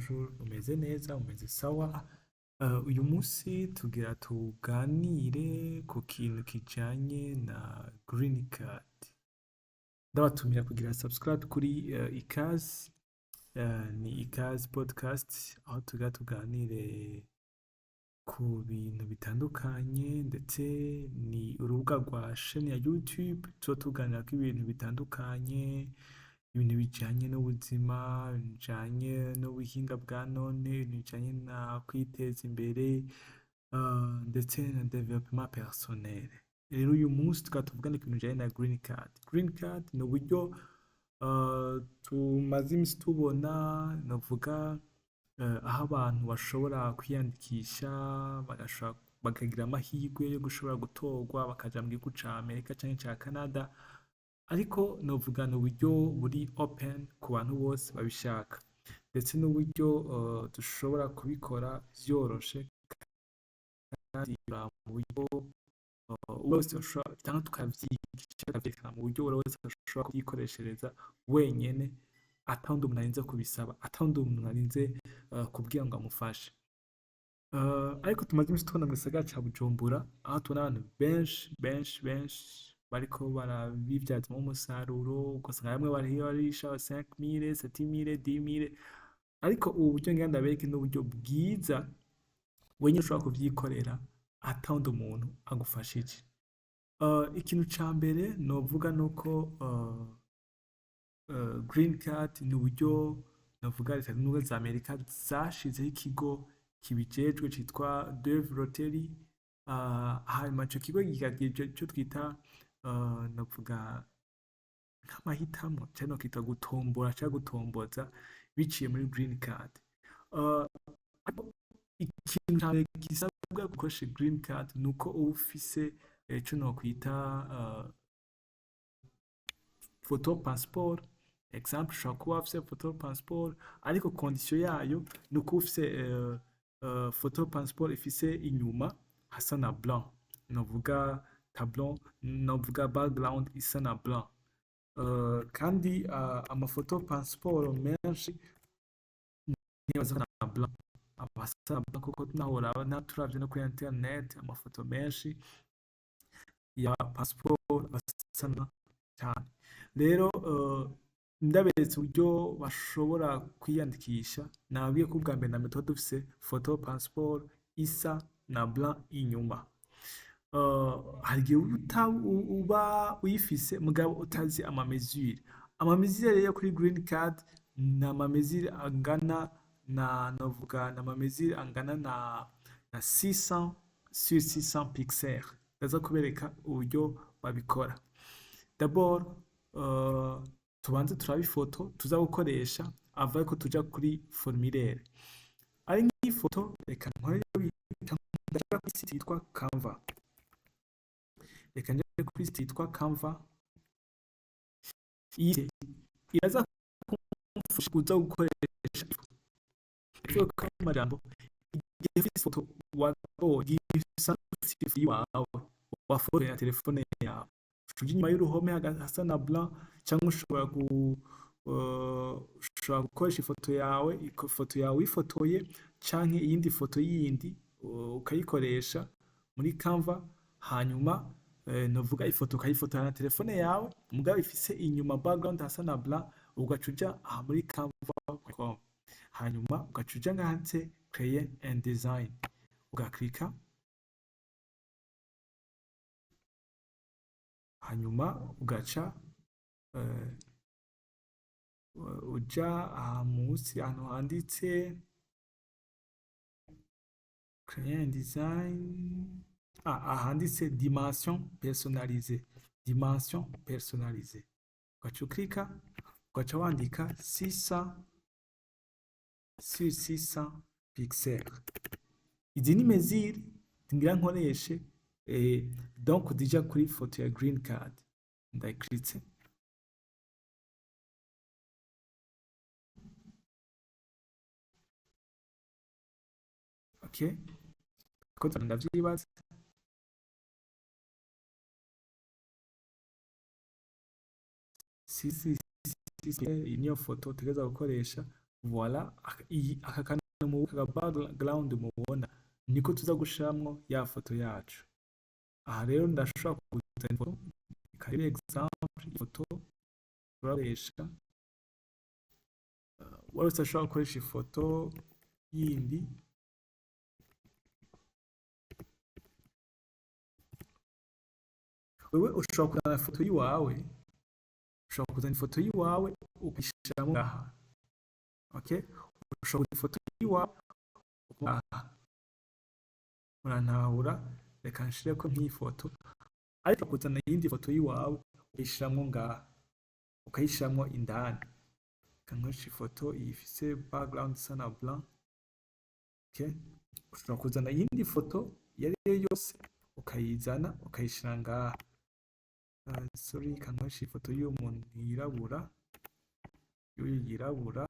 Bonjour, umeze neza, umeze sawa. Uyu munsi tugira tuganire ku kintu kijanye na green card. Ndabatumira kugira subscribe kuri Ikaze, ni Ikaze podcast, aho tugira tuganire ku bintu bitandukanye, ndetse ni urubuga rwa chaîne ya YouTube tuba tuganirako ibintu bitandukanye, ibintu bijanye n'ubuzima, ibintu bijanye n'ubuhinga bwa none, ibintu bijanye na kwiteza imbere, ndetse na développement personnel. Rero uyu munsi tukaba tuvugana ku bintu bijanye na green card. Green card ni uburyo tumaze imisi tubona, novuga aho abantu bashobora kwiyandikisha, bagashobora bakagira amahirwe yo gushobora gutorwa bakaja mu gihugu ca Amerika canke ca Canada, ariko novuga ni uburyo buri open ku bantu bose babishaka, ndetse n'uburyo dushobora kubikora vyoroshe kandi mu buryo wese ashobora, canke tukavyigisha, tukavyerekana mu buryo buri wese ashobora kuvyikoreshereza wenyene, atawundi muntu arinze kubisaba, atawundi muntu arinze kubwira ngo amufashe. Ariko tumaze imisi tubona mu gisagara ca Bujumbura, aho tubona abantu benshi benshi benshi bariko barabivyazamwo umusaruro, ugasanga bamwe bariyo barisha 5000, 7000, 10000, ariko ubu buryo ngira ndabereke ni uburyo bwiza wenyene ushobora kuvyikorera atawundi muntu agufashije. Ikintu ca mbere novuga nuko green card ni uburyo novuga Leta Zunze Ubumwe za Amerika zashizeho ikigo kibijejwe citwa DV Lottery, hanyuma ico kigo kikagira ico twita novuga nk'amahitamwo canke nokita gutombora canke gutomboza biciye muri green card. Ikintu ca mbere gisabwa gukoresha green card nuko uba ufise ico nokwita photo passeport. Exemple, ushobora kuba ufise photo passeport, ariko condition yayo nuko uba ufise photo passeport ifise inyuma hasa na blanc, novuga tableau, novuga background isa na blanc. Kandi amafoto passeport menshi niyo asa na blanc, aba asa na blanc, kuko naho woraba, turavye no kuri internet, amafoto menshi ya passeport aba asa na cane. Rero ndaberetse uburyo bashobora kwiyandikisha. Nababwiye ko ubwa mbere na mbere tuba dufise photo passeport isa na blanc inyuma. Hari igihe uba uyifise mugabo utazi ama mesure. Ama mesure rero kuri green card ni ama mesure angana na, novuga ni ama mesure angana na 600 sur 600 pixels. Ndaza kubereka uburyo babikora. D'abord tubanze turabe ifoto tuza gukoresha avant ko tuja kuri formulaire. Ari nk'ifoto, reka nkore kuri site yitwa Canva. Reka nje kuri site yitwa Canva. Iyi iraza kumfasha kuza gukoresha amajambo igihe ufise ifoto wabonye isanzwe iwawe wafotoye na telefone yawe, uja inyuma y'uruhome hasa na blanc, cyangwa ushobora gukoresha ifoto yawe, ifoto yawe wifotoye canke iyindi foto yindi, ukayikoresha muri Canva. Hanyuma novuga ifoto ukayifotora na telefone yawe mugabo ifise inyuma background hasa na blanc, ugaca uja aha muri canva.com, hanyuma ugaca uja ngahanditse "Create and design", ugaklika, hanyuma ugaca uja aha musi ahantu handitse "Create and design", ahanditse "Dimension personnalisée", dimension personnalisée, ugaca uklika, ugaca wandika 600 sur 600 pixels. Izi ni mesure ngira nkoreshe, donc zija kuri foto ya green card. Ndayikritse. Okay, ko ndavyibaza. Si, si, si, iyi niyo foto utegerezwa gukoresha. Voilà, aka kantu mu aka background mubona niko tuza gushiramwo ya foto yacu. Aha rero ndashobora kuzana ifoto, reka exemple ifoto turakoresha. Wese ashobora gukoresha ifoto yindi. Wewe ushobora kuzana ifoto yiwawe, ushobora kuzana ifoto yiwawe ukayishiramwo ngaha. Okay, ushobora kuzana ifoto yiwawe ngaha, murantahura. Reka nshireko nk'iyi foto, ariko kuzana iyindi foto yiwawe ukayishiramwo ngaha, ukayishiramwo indani. Reka nkoreshe ifoto iyi ifise background isa na blanc. Okay, ushobora kuzana iyindi foto iyo ari yo yose ukayizana ukayishira ngaha. Sorry, reka nkoreshe ifoto y'uyu muntu yirabura, y'uyu yirabura.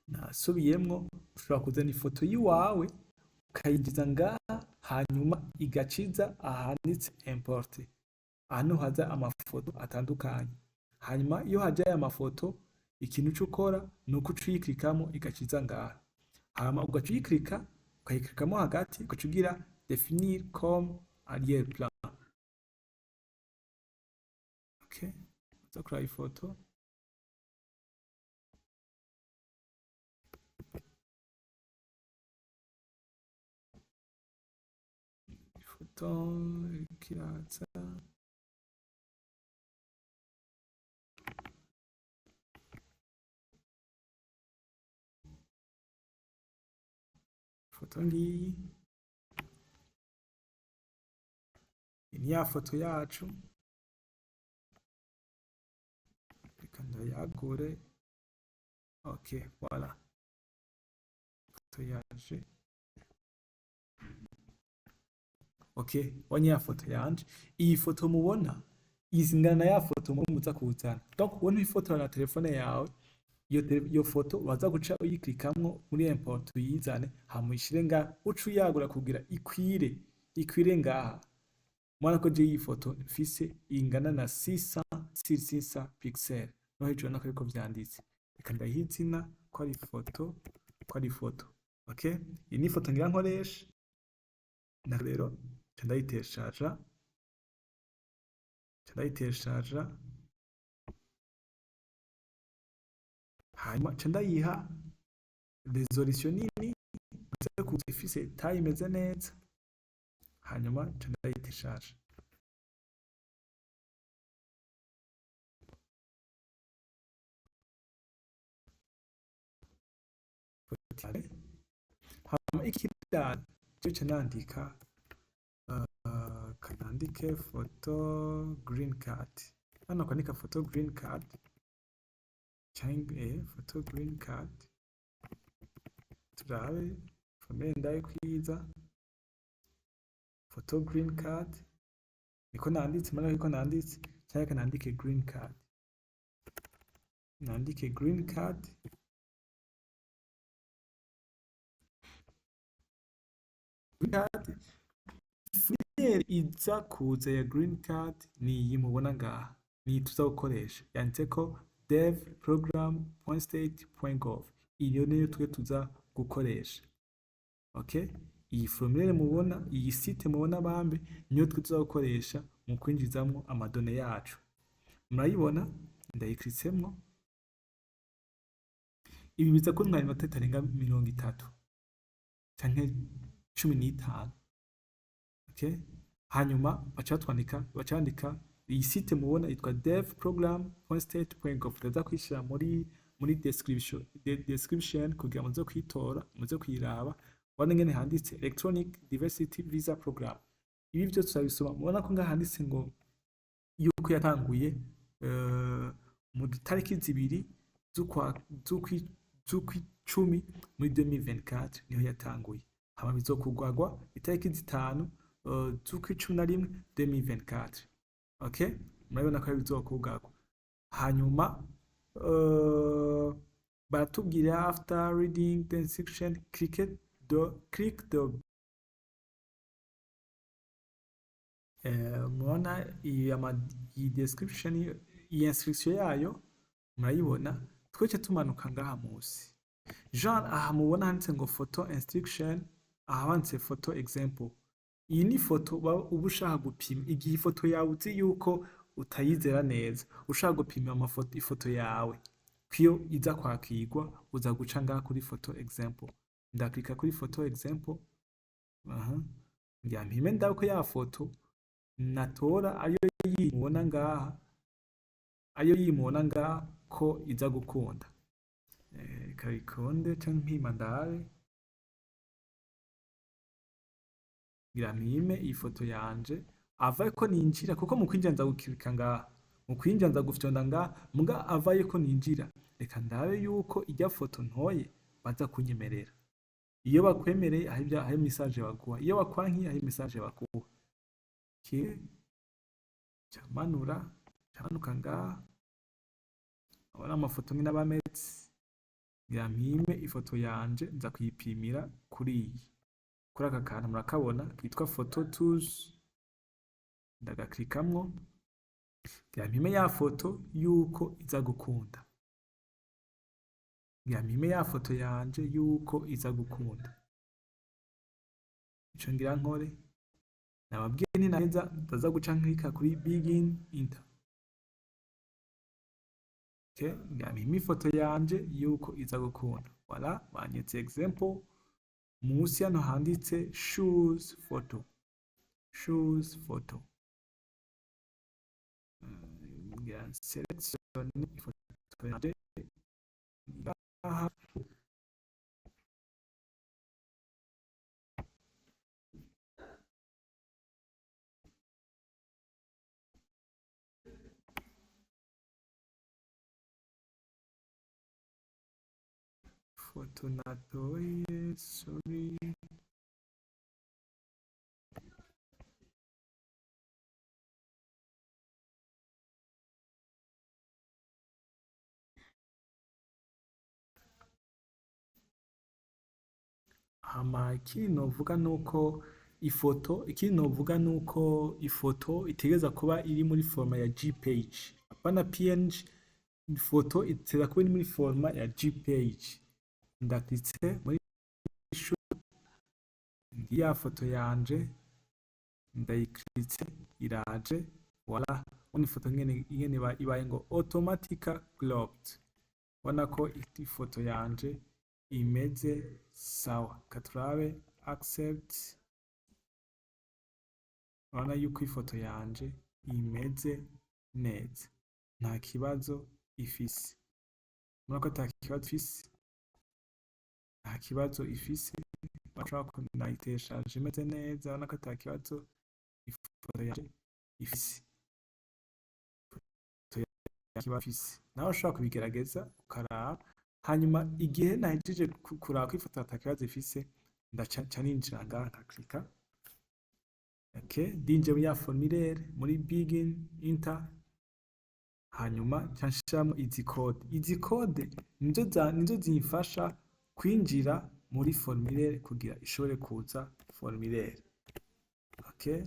Nasubiyemwo, ushobora kuzana ifoto yiwawe ukayinjiza ngaha, hanyuma igaciza ahanditse importer. Aha niho haza amafoto atandukanye. Hanyuma iyo haje aya mafoto, ikintu uca ukora nuko uca uyiklikamo igaciza ngaha, hama ugaca uyiklika, ukayiklikamo hagati, ugaca ugira définir comme arrière plan. Okay, uza kuraba ifoto. Ifoto iriko iraza. Ifoto ngiyi, iyi ni ya foto yacu. Reka ndayagure. Okay, voilà, ifoto yaje. Okay, wonye ya foto yanje. Iyi foto mubona izingana na ya foto muza kuzana. Donc ubona ifotora na telefone yawe, iyo foto uraza guca uyiklikamwo muri import, uyizane, hama uyishire ngaha, uce uyagura kugira ikwire ngaha. Murabona ko jewe iyi foto mfise ingana na 600 sur 600 pixel, no hejuru urabona ko ariko vyanditse. Reka ndayihe izina ko ari ifoto. Okay, iyi ni ifoto ngira nkoresha. Na rero nca ndayiteshaja, nca ndayiteshaja, hanyuma nca ndayiha resolution nini ize kuza ifise taille imeze neza, hanyuma nca ndayiteshaja. Hama ikiraza nca nandika, kanandike photo green card. Hano kwandika photo green card canke photo green card, turabe formule ndayikwiza. Photo green card niko nanditse, murabona ko nanditse, canke reka nandike green card, nandike green card. Green card, formulaire iza kuza ya green card ni iyi mubona ngaha, ni tuza gukoresha, yanditseko devprogram.state.gov. Iyo niyo twe tuza gukoresha. Okay, iyi formulaire mubona, iyi site mubona bambe, niyo twe tuza gukoresha mu kwinjizamwo ama données yacu. Murayibona, ndayikritsemwo. Ibi biza kuntwara iminota itarenga 30 canke 15. Okay, hanyuma baca batwandika, baca bandika iyi site mubona yitwa devprogram.state.gov. Ndaza kuyishira muri description kugira muze kuyitora, muze kuyiraba. Ubona ingene handitse Electronic Diversity Visa Program. Ibi vyose turabisoma. Mubona ko ngaha handitse ngo yuko yatanguye mu tariki 2 z'ukwicumi muri 2024, niho yatanguye. Hama bizokugwagwa itariki 5 z'ukwicumi na rimwe 2024. Okay, murabona ko bizokugagwa. Hanyuma baratubwira after reading the instruction, click the Murabona iyi description, iyi instruction yayo murayibona. Twece tumanuka ngaha musi, genre aha mubona handitse ngo photo instruction, aha handitse photo example. Iyi ni foto uba ushaka gupima igihe ifoto yawe uzi yuko utayizera neza, ushaka gupima amafoto, ifoto yawe kiyo iza kwakirwa, uza guca ngaha kuri photo example. Ndaklika kuri photo example, aha ngira mpime ndabe ko ya foto natora ariyo yimubona ngaha, ariyo yimubona ngaha, ko iza gukunda. Reka bikunde canke mpima ndabe. Ngira mpime iyi foto yanje ava ko ninjira, kuko mu kwinjira nza gukirika ngaha, mu kwinjira nza gufyonda ngaha, muga avaye ko ninjira, reka ndabe yuko irya foto ntoye baza kunyemerera. Iyo bakwemereye hari message baguha, iyo bakwankiye hari message baguha. Okay. Camanura, camanuka ngaha, abona amafoto ngene aba ameze. Ngira mpime ifoto yanje, nza kuyipimira kuri iyi, kuri aka kantu murakabona kitwa photo tools, ndagaklikamwo, ngira mpime ya foto yuko iza gukunda, ngira mpime ya foto yanje yuko iza gukunda. Ico ngira nkore, nababwiye ninaheza ndaza guca nklika kuri begin enter. Okay, ngira mpime ifoto yanje yuko iza gukunda. Voilà, banyetse example munsi hano handitse choose photo, choose photo. Ngira selection ifoto yanje ngaha. Foto natoye, sorry. Hama ikindi novuga nuko ifoto, ikindi novuga nuko ifoto itegereza kuba iri muri format ya JPEG, apana PNG. Ifoto itegereza kuba iri muri format ya JPEG. Ndaklitse muri ya foto yanje, ndayiklitse, iraje. Voilà, ubona ifoto ngene ingene ibaye ngo automatic cropped. Ubona ko ifoto yanje imeze sawa. Katurabe accept, urabona yuko ifoto yanje imeze neza, nta kibazo ifise. Urabona ko ata kibazo ifise, nta kibazo ifise. Bashobora kunayiteshaje imeze neza, urabona ko ata kibazo ifoto yanje ifise. Ifoto yanje ifise. Nawe ushobora kubigerageza ukaraba. Hanyuma igihe nahejeje kuraba ko ifoto ata kibazo ifise, ndaca ninjira ngaha nkaklika. Okay, ndinjiye muri ya formulaire muri begin enter, hanyuma nca nshiramwo izi code. Izi code nizo zimfasha kwinjira muri formulaire kugira ishobore kuza formulaire. Okay,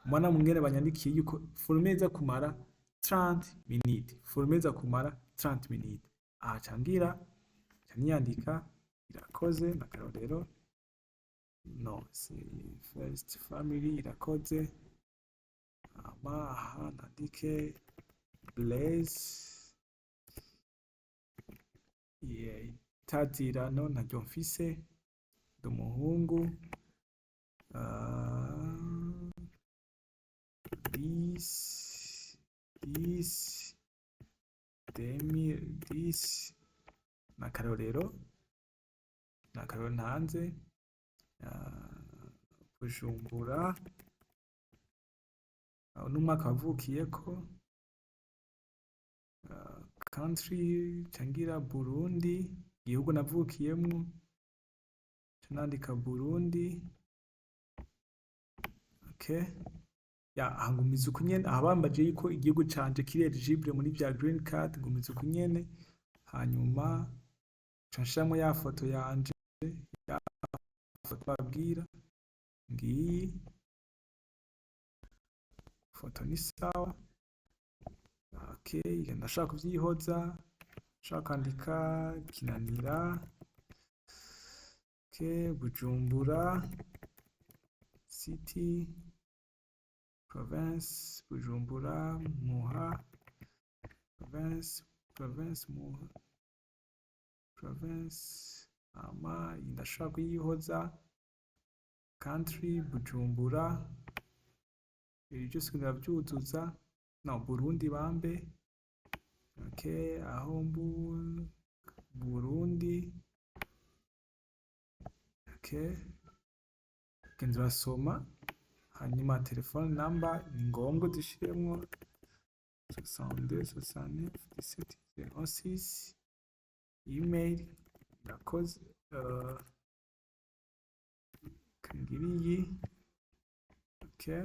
mwana mungene banyandikiye yuko formulaire iza kumara 30 minutes, formulaire iza kumara 30 minutes. Aha ca ngira ca niyandika Irakoze n'akarorero, no si first family Irakoze, hama aha nandike Blaise, itazirano ntaryo mfise, ndi umuhungu, 10 10 2010 n'akarorero, n'akarorero ntanze, Bujumbura, n'umwaka wavukiyeko, country cangira Burundi, igihugu navukiyemwo, nca nandika Burundi. Okay, ya aha ngumiza uko nyene. Aha bambaje yuko igihugu canje kiri eligible muri vya green card, ngumiza uko nyene. Hanyuma nca nshiramwo ya foto yanje, ya foto babwira ngiyi. Foto ni sawa. Okay, ndashaka kuvyihoza, nshaka kwandika Kinanira. Okay, Bujumbura city, province Bujumbura, Muha province, province Muha province. Hama iyi ndashobora kuyihoza. Country Bujumbura, ibi byose ndavyuzuza. No, Burundi bambe. Okay, aho mbu Burundi. Okay, genda urasoma. Hanyuma telefone number ni ngombwa dushiremwo 62 69 17 06. Email irakoze, ngiriyi. Okay,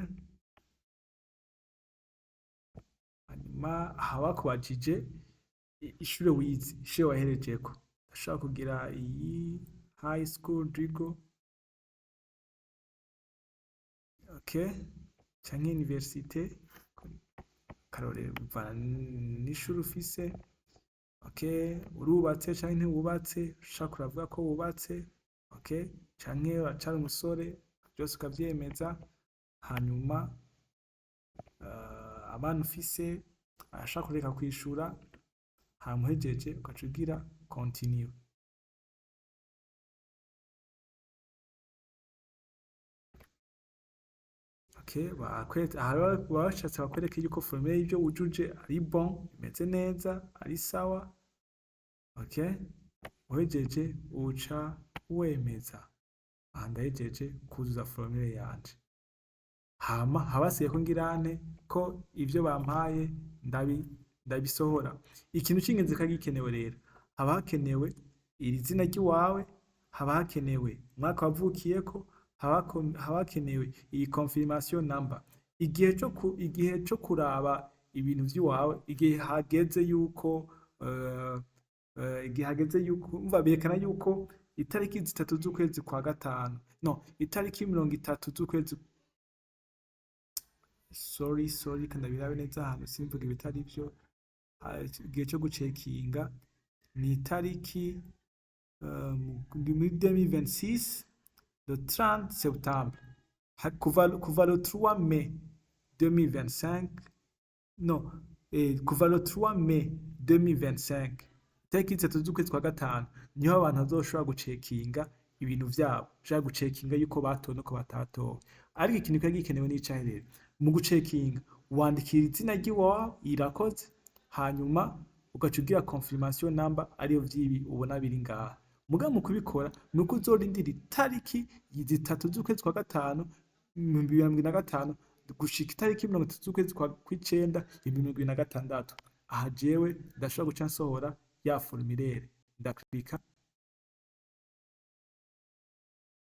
hanyuma aha bakubajije ishure wize, ishure waherejeko, ndashobora kugira iyi high school Drigo. Okay, canke université, karorero, bivana n'ishure ufise. Okay, urubatse canke ntiwubatse? Ushaka uravuga ko wubatse. Okay, canke uracari umusore, vyose ukavyemeza. Hanyuma abana ufise, arashaka kureka kwishura. Hama uhejeje ugaca ugira continue. Okay, bakweretse aha, baba bashatse bakwereke yuko formulaire y'ivyo wujuje ari bon, imeze neza, ari sawa. Okay, uhejeje uca wemeza. Aha ndahejeje kuzuza formulaire yanje. Hama haba hasigaye ko ngirante ko ivyo bampaye ndabisohora. Ikintu c'ingenzi kiba gikenewe rero, haba hakenewe iri zina ry'iwawe, haba hakenewe umwaka wavukiyeko, haba hakenewe iyi confirmation number. Igihe co kuraba ibintu vy'iwawe, igihe hageze yuko umva berekana yuko itariki 3 z'ukwezi kwa gatanu, no itariki 30 z'ukwezi, sorry sorry, kandi ndabirabe neza ahantu simvuga ibitari vyo. Igihe co gucekinga ni itariki muri 2026 le 30 septembre. Kuva le 3 mai 2025, no kuva le 3 mai 2025, itariki 3 z'ukwezi kwa gatanu, niho abantu bazoshobora gucekinga ibintu vyabo, ushobora gucekinga yuko batowe nuko batatowe. Ariko ikintu kiba gikenewe n'icahe rero? Mu gucekinga wandikira izina ry'iwawe irakoze, hanyuma ugaca ugira confirmation number, ariyo vy'ibi ubona biri ngaha. Muga mu kubikora nuko uzorindira itariki 3 z'ukwezi kwa gatanu 2025 gushika itariki 30 z'ukwezi kw'icenda 2026. Aha jewe ndashobora guca nsohora ya formulaire, ndaklika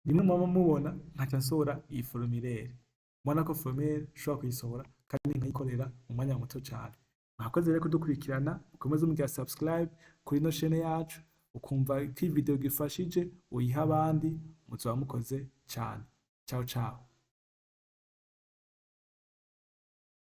nimwe mwaba mubona, nkaca nsohora iyi formulaire. Mubona ko formulaire nshobora kuyisohora kandi nkayikorera mu mwanya muto cane. Mwakoze rero kudukurikirana, mukomeze mugira subscribe kuri ino chaîne yacu, ukumva ko iyi video igufashije uyihe abandi, muzoba mukoze cane. Ciao ciao.